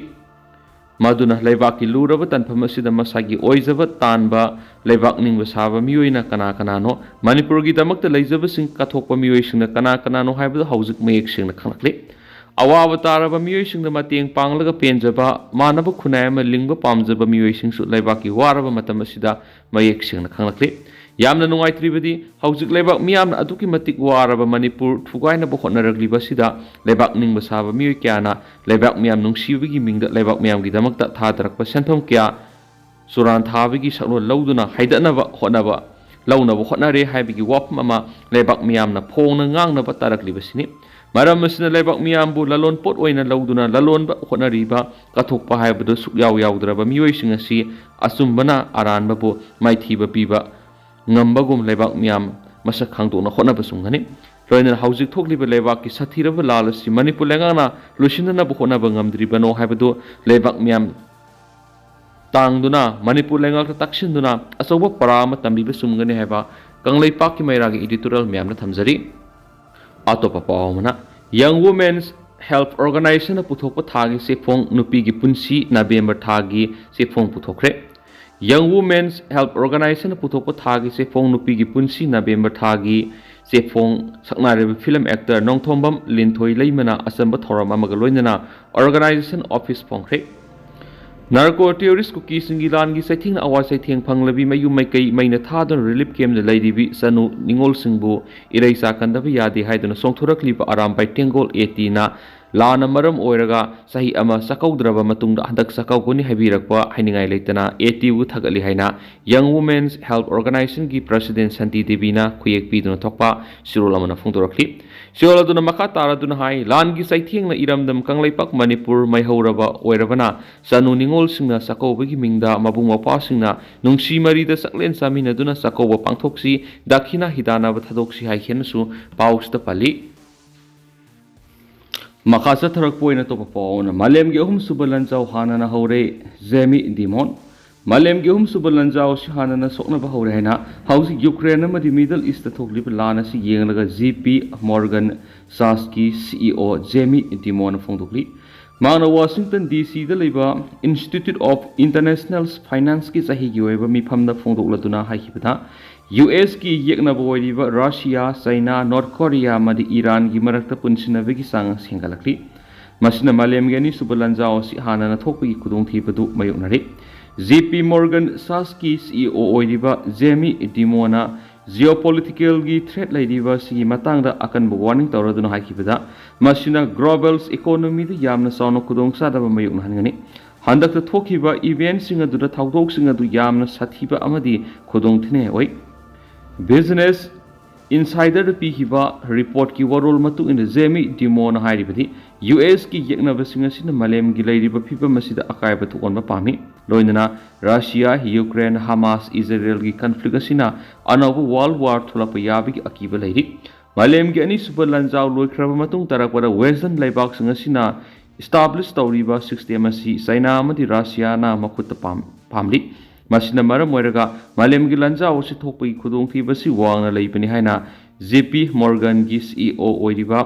ꯃꯗꯨꯅ ꯂꯩꯕꯥꯛꯀꯤ ꯂꯨꯔꯕ ꯇꯥꯟꯐꯝ ꯑꯁꯤꯗ ꯃꯁꯥꯒꯤ ꯑꯣꯏꯖꯕ ꯇꯥꯟꯕ ꯂꯩꯕꯥꯛ ꯅꯤꯡꯕ ꯁꯥꯕ ꯃꯤꯑꯣꯏꯅ ꯀꯅꯥ ꯀꯅꯥꯅꯣ? ꯃꯅꯤꯄꯨꯔꯒꯤꯗꯃꯛꯇ ꯂꯩꯖꯕꯁꯤꯡ ꯀꯠꯊꯣꯛꯄ ꯃꯤꯑꯣꯏꯁꯤꯡꯅ ꯀꯅꯥ ꯀꯅꯥꯅꯣ ꯍꯥꯏꯕꯗꯨ ꯍꯧꯖꯤꯛ ꯃꯌꯦꯛ ꯁꯦꯡꯅ ꯈꯪꯂꯛꯂꯤ꯫ ꯑꯋꯥꯕ ꯇꯥꯔꯕ ꯃꯤꯑꯣꯏꯁꯤꯡꯗ ꯃꯇꯦꯡ ꯄꯥꯡꯂꯒ ꯄꯦꯟꯖꯕ, ꯃꯥꯟꯅꯕ ꯈꯨꯟꯅꯥꯏ ꯑꯃ ꯂꯤꯡꯕ ꯄꯥꯝꯖꯕ ꯃꯤꯑꯣꯏꯁꯤꯡꯁꯨ ꯂꯩꯕꯥꯛꯀꯤ ꯋꯥꯔꯕ ꯃꯇꯝ ꯑꯁꯤꯗ ꯃꯌꯦꯛ ꯁꯦꯡꯅ ꯈꯪꯂꯛꯂꯤ꯫ ꯌꯥꯝꯅ ꯅꯨꯡꯉꯥꯏꯇ꯭ꯔꯤꯕꯗꯤ, ꯍꯧꯖꯤꯛ ꯂꯩꯕꯥꯛ ꯃꯤꯌꯥꯝꯅ ꯑꯗꯨꯛꯀꯤ ꯃꯇꯤꯛ ꯋꯥꯔꯕ ꯃꯅꯤꯄꯨꯔ ꯊꯨꯒꯥꯏꯅꯕ ꯍꯣꯠꯅꯔꯛꯂꯤꯕ ꯑꯁꯤꯗ ꯂꯩꯕꯥꯛ ꯅꯤꯡꯕ ꯁꯥꯕ ꯃꯤꯑꯣꯏ ꯀꯌꯥꯅ ꯂꯩꯕꯥꯛ ꯃꯤꯌꯥꯝ ꯅꯨꯡꯁꯤꯕꯒꯤ ꯃꯤꯡꯗ ꯂꯩꯕꯥꯛ ꯃꯤꯌꯥꯝꯒꯤꯗꯃꯛꯇ ꯊꯥꯗꯔꯛꯄ ꯁꯦꯟꯐꯝ ꯀꯌꯥ ꯆꯨꯔꯥꯟ ꯊꯥꯕꯒꯤ ꯁꯛꯂꯣꯟ ꯂꯧꯗꯨꯅ ꯍꯥꯏꯗꯠꯅꯕ ꯍꯣꯠꯅꯕ, ꯂꯧꯅꯕ ꯍꯣꯠꯅꯔꯦ ꯍꯥꯏꯕꯒꯤ ꯋꯥꯐꯝ ꯑꯃ ꯂꯩꯕꯥꯛ ꯃꯤꯌꯥꯝꯅ ꯐꯣꯡꯅ ꯉꯥꯡꯅꯕ ꯇꯥꯔꯛꯂꯤꯕꯁꯤꯅꯤ꯫ ꯃꯔꯝ ꯑꯁꯤꯅ ꯂꯩꯕꯥꯛ ꯃꯤꯌꯥꯝꯕꯨ ꯂꯂꯣꯟ ꯄꯣꯠ ꯑꯣꯏꯅ ꯂꯧꯗꯨꯅ ꯂꯂꯣꯟꯕ ꯍꯣꯠꯅꯔꯤꯕ, ꯀꯠꯊꯣꯛꯄ ꯍꯥꯏꯕꯗꯨ ꯁꯨꯛꯌꯥꯎ ꯌꯥꯎꯗ꯭ꯔꯕ ꯃꯤꯑꯣꯏꯁꯤꯡ ꯑꯁꯤ ꯑꯆꯨꯝꯕꯅ ꯑꯔꯥꯟꯕꯕꯨ ꯃꯥꯏꯊꯤꯕ ꯄꯤꯕ ꯉꯝꯕꯒꯨꯝ ꯂꯩꯕꯥꯛ ꯃꯤꯌꯥꯝ ꯃꯁꯛ ꯈꯪꯗꯣꯛꯅ ꯍꯣꯠꯅꯕ ꯆꯨꯝꯒꯅꯤ꯫ ꯂꯣꯏꯅꯅ ꯍꯧꯖꯤꯛ ꯊꯣꯛꯂꯤꯕ ꯂꯩꯕꯥꯛꯀꯤ ꯁꯥꯊꯤꯔꯕ ꯂꯥꯜ ꯑꯁꯤ ꯃꯅꯤꯄꯨꯔ ꯂꯩꯉꯥꯛꯅ ꯂꯣꯏꯁꯤꯟꯅꯅꯕ ꯍꯣꯠꯅꯕ ꯉꯝꯗ꯭ꯔꯤꯕꯅꯣ ꯍꯥꯏꯕꯗꯨ ꯂꯩꯕꯥꯛ ꯃꯤꯌꯥꯝ ꯇꯥꯡꯗꯨꯅ ꯃꯅꯤꯄꯨꯔ ꯂꯩꯉꯥꯛꯇ ꯇꯛꯁꯤꯟꯗꯨꯅ ꯑꯆꯧꯕ ꯄꯔꯥ ꯑꯃ ꯇꯝꯕꯤꯕ ꯆꯨꯝꯒꯅꯤ ꯍꯥꯏꯕ ꯀꯪꯂꯩꯄꯥꯛꯀꯤ ꯃꯩꯔꯥꯒꯤ editorial ꯃꯌꯥꯝꯅ ꯊꯝꯖꯔꯤ꯫ ꯑꯇꯣꯞꯄ ꯄꯥꯎ ꯑꯃꯅ, Young Women's Help Organizationꯅ ꯄꯨꯊꯣꯛꯄ ꯊꯥꯒꯤ ꯆꯦꯐꯣꯡ ꯅꯨꯄꯤꯒꯤ ꯄꯨꯟꯁꯤ ꯅꯕꯦꯝꯕꯔ ꯊꯥꯒꯤ ꯆꯦꯐꯣꯡ ꯄꯨꯊꯣꯛꯈ꯭ꯔꯦ꯫ Young Women's Help Organizationꯅ ꯄꯨꯊꯣꯛꯄ ꯊꯥꯒꯤ ꯆꯦꯐꯣꯡ ꯅꯨꯄꯤꯒꯤ ꯄꯨꯟꯁꯤ ꯅꯕꯦꯝꯕꯔ ꯊꯥꯒꯤ ꯆꯦꯐꯣꯡ ꯁꯛꯅꯥꯏꯔꯕ film actor ꯅꯣꯡꯊꯣꯝꯕꯝ ꯂꯤꯟꯊꯣꯏ ꯂꯩꯃꯅ ꯑꯆꯝꯕ ꯊꯧꯔꯝ ꯑꯃꯒ ꯂꯣꯏꯅꯅ organization office ꯐꯣꯡꯈ꯭ꯔꯦ꯫ Narco terrorist ꯀꯨꯀꯤꯁꯤꯡꯒꯤ ꯂꯥꯟꯒꯤ ꯆꯩꯊꯦꯡꯅ ꯑꯋꯥ ꯆꯩꯊꯦꯡ ꯐꯪꯂꯕꯤ ꯃꯌꯨꯝ ꯃꯩꯀꯩ ꯃꯩꯅ ꯊꯥꯗꯨꯅ relief campꯗ ꯂꯩꯔꯤꯕꯤ ꯆꯅꯨ ꯅꯤꯉꯣꯜꯁꯤꯡꯕꯨ ꯏꯔꯩ ꯆꯥꯀꯟꯗꯕ ꯌꯥꯗꯦ ꯍꯥꯏꯗꯨꯅ ꯆꯣꯡꯊꯣꯔꯛꯂꯤꯕ ꯑꯔꯥꯝꯕꯥꯏ ꯇꯦꯡꯒꯣꯜ ATꯅ ꯂꯥꯟꯅ ꯃꯔꯝ ꯑꯣꯏꯔꯒ ꯆꯍꯤ ꯑꯃ ꯆꯥꯛꯀꯧꯗ꯭ꯔꯕ ꯃꯇꯨꯡꯗ ꯍꯟꯗꯛ ꯆꯥꯛꯀꯧꯒꯅꯤ ꯍꯥꯏꯕꯤꯔꯛꯄ ꯍꯥꯏꯅꯤꯡꯉꯥꯏ ꯂꯩꯇꯅ ꯑꯦ ꯇꯤ ꯌꯨ ꯊꯥꯒꯠꯂꯤ ꯍꯥꯏꯅ Young Women's Help Organization ꯒꯤ President ꯁꯟꯇꯤ ꯗꯦꯕꯤꯅ ꯈꯨꯌꯦꯛ ꯄꯤꯗꯨꯅ ꯊꯣꯛꯄ ꯆꯦꯔꯣꯜ ꯑꯃꯅ ꯐꯣꯡꯗꯣꯔꯛꯂꯤ꯫ ꯆꯦꯔꯣꯜ ꯑꯗꯨꯅ ꯃꯈꯥ ꯇꯥꯔꯗꯨꯅ ꯍꯥꯏ, ꯂꯥꯟꯒꯤ ꯆꯩꯊꯦꯡꯅ ꯏꯔꯝꯗꯝ ꯀꯪꯂꯩꯄꯥꯛ ꯃꯅꯤꯄꯨꯔ ꯃꯩꯍꯧꯔꯕ ꯑꯣꯏꯔꯕꯅ ꯆꯅꯨ ꯅꯤꯉꯣꯜꯁꯤꯡꯅ ꯆꯥꯛꯀꯧꯕꯒꯤ ꯃꯤꯡꯗ ꯃꯕꯨꯡ ꯃꯧꯄ꯭ꯋꯥꯁꯤꯡꯅ ꯅꯨꯡꯁꯤ ꯃꯔꯤꯗ ꯆꯥꯛꯂꯦꯟ ꯆꯥꯃꯤꯟꯅꯗꯨꯅ ꯆꯥꯛꯀꯧꯕ ꯄꯥꯡꯊꯣꯛꯁꯤ, ꯗꯈꯤꯅꯥ ꯍꯤꯗꯥꯟꯅꯕ ꯊꯥꯗꯣꯛꯁꯤ ꯍꯥꯏꯈꯤꯅꯁꯨ ꯄꯥꯎꯁꯤꯗ ꯄꯜꯂꯤ꯫ ꯃꯈꯥ ꯆꯠꯊꯔꯛꯄ ꯑꯣꯏꯅ ꯑꯇꯣꯞꯄ ꯄꯥꯎ ꯑꯃꯅ, ꯃꯥꯂꯦꯝꯒꯤ ꯑꯍꯨꯝꯁꯨꯕ ꯂꯥꯟꯖꯥꯎ ꯍꯥꯟꯅꯅ ꯍꯧꯔꯦ, ꯖꯦꯃꯤ ꯗꯤꯃꯣꯟ꯫ ꯃꯥꯂꯦꯝꯒꯤ ꯑꯍꯨꯝꯁꯨꯕ ꯂꯥꯟꯖꯥꯎ ꯑꯁꯤ ꯍꯥꯟꯅꯅ ꯁꯣꯛꯅꯕ ꯍꯧꯔꯦ ꯍꯥꯏꯅ ꯍꯧꯖꯤꯛ ꯌꯨꯀ꯭ꯔꯦꯟ ꯑꯃꯗꯤ ꯃꯤꯗꯜ ꯏꯁꯇ ꯊꯣꯛꯂꯤꯕ ꯂꯥꯟ ꯑꯁꯤ ꯌꯦꯡꯂꯒ ꯖꯤ ꯄꯤ ꯃꯣꯔꯒꯟ ꯁꯥꯁꯀꯤ ꯁꯤ ꯏ ꯑꯣ ꯖꯦꯃꯤ ꯗꯤꯃꯣꯟꯅ ꯐꯣꯡꯗꯣꯛꯂꯤ꯫ ꯃꯍꯥꯛꯅ ꯋꯥꯁꯤꯡꯇꯟ ꯗꯤ ꯁꯤꯗ ꯂꯩꯕ Institute of International Finance ꯀꯤ ꯆꯍꯤꯒꯤ ꯑꯣꯏꯕ ꯃꯤꯐꯝꯗ ꯐꯣꯡꯗꯣꯛꯂꯗꯨꯅ ꯍꯥꯏꯈꯤꯕꯗ, ꯌꯨ ꯑꯦꯁꯀꯤ ꯌꯦꯛꯅꯕ ꯑꯣꯏꯔꯤꯕ ꯔꯁꯤꯌꯥ, ꯆꯩꯅꯥ, ꯅꯣꯔꯠ ꯀꯣꯔꯤꯌꯥ ꯑꯃꯗꯤ ꯏꯔꯥꯟꯒꯤ ꯃꯔꯛꯇ ꯄꯨꯟꯁꯤꯟꯅꯕꯒꯤ ꯆꯥꯡ ꯍꯦꯟꯒꯠꯂꯛꯂꯤ꯫ ꯃꯁꯤꯅ ꯃꯥꯂꯦꯝꯒꯤ ꯑꯅꯤꯁꯨꯕ ꯂꯥꯟꯖꯥꯎ ꯑꯁꯤ ꯍꯥꯟꯅꯅ ꯊꯣꯛꯄꯒꯤ ꯈꯨꯗꯣꯡꯊꯤꯕꯗꯨ ꯃꯥꯌꯣꯛꯅꯔꯤ꯫ ꯖꯤ ꯄꯤ ꯃꯣꯔꯒꯟ ꯁꯥꯁꯀꯤ ꯁꯤ ꯏ ꯑꯣ ꯑꯣꯏꯔꯤꯕ ꯖꯦꯃꯤ ꯗꯤꯃꯣꯅ geopolitical ꯒꯤ threat ꯂꯩꯔꯤꯕ ꯑꯁꯤꯒꯤ ꯃꯇꯥꯡꯗ ꯑꯀꯟꯕ warning ꯇꯧꯔꯗꯨꯅ ꯍꯥꯏꯈꯤꯕꯗ, ꯃꯁꯤꯅ global economy ꯗ ꯌꯥꯝꯅ ꯆꯥꯎꯅ ꯈꯨꯗꯣꯡꯆꯥꯗꯕ ꯃꯥꯌꯣꯛꯅꯍꯟꯒꯅꯤ꯫ ꯍꯟꯗꯛꯇ ꯊꯣꯛꯈꯤꯕ event ꯁꯤꯡ ꯑꯗꯨꯗ ꯊꯧꯗꯣꯛꯁꯤꯡ ꯑꯗꯨ ꯌꯥꯝꯅ ꯁꯥꯊꯤꯕ ꯑꯃꯗꯤ ꯈꯨꯗꯣꯡꯊꯤꯅꯤꯡꯉꯥꯏ ꯑꯣꯏ꯫ Business Insider ꯗ ꯄꯤꯈꯤꯕ report ꯀꯤ ꯋꯥꯔꯣꯜ ꯃꯇꯨꯡ ꯏꯟꯅ ꯖꯦꯃꯤ ꯗꯤꯃꯣꯅ ꯍꯥꯏꯔꯤꯕꯗꯤ, ꯌꯨ ꯑꯦꯁ ꯀꯤ ꯌꯦꯛꯅꯕꯁꯤꯡ ꯑꯁꯤꯅ ꯃꯥꯂꯦꯝꯒꯤ ꯂꯩꯔꯤꯕ ꯐꯤꯕꯝ ꯑꯁꯤꯗ ꯑꯀꯥꯏꯕ ꯊꯣꯛꯍꯟꯕ ꯄꯥꯝꯃꯤ꯫ ꯂꯣꯏꯅꯅ ꯔꯁꯤꯌꯥ, ꯌꯨꯀ꯭ꯔꯦꯟ, ꯍꯃꯥꯁ, ꯏꯖꯔꯦꯜꯒꯤ conflict ꯑꯁꯤꯅ ꯑꯅꯧꯕ world war ꯊꯣꯛꯂꯛꯄ ꯌꯥꯕꯒꯤ ꯑꯀꯤꯕ ꯂꯩꯔꯤ꯫ ꯃꯥꯂꯦꯝꯒꯤ ꯑꯅꯤꯁꯨꯕ ꯂꯥꯟꯖꯥꯎ ꯂꯣꯏꯈ꯭ꯔꯕ ꯃꯇꯨꯡ ꯇꯥꯔꯛꯄꯗ Western ꯂꯩꯕꯥꯛꯁꯤꯡ ꯑꯁꯤꯅ establish ꯇꯧꯔꯤꯕ system ꯑꯁꯤ ꯆꯩꯅꯥ ꯑꯃꯗꯤ ꯔꯁꯤꯌꯥꯅ ꯃꯈꯨꯠꯇ ꯄꯥꯝ-, ꯄꯥꯝꯂꯤ꯫ ꯃꯁꯤꯅ ꯃꯔꯝ ꯑꯣꯏꯔꯒ ꯃꯥꯂꯦꯝꯒꯤ ꯂꯥꯟꯖꯥꯎ ꯑꯁꯤ ꯊꯣꯛꯄꯒꯤ ꯈꯨꯗꯣꯡꯊꯤꯕ ꯑꯁꯤ ꯋꯥꯡꯅ ꯂꯩꯕꯅꯤ ꯍꯥꯏꯅ ꯖꯦ ꯄꯤ ꯃꯣꯔꯒꯟꯒꯤ ꯁꯤ ꯏ ꯑꯣ ꯑꯣꯏꯔꯤꯕ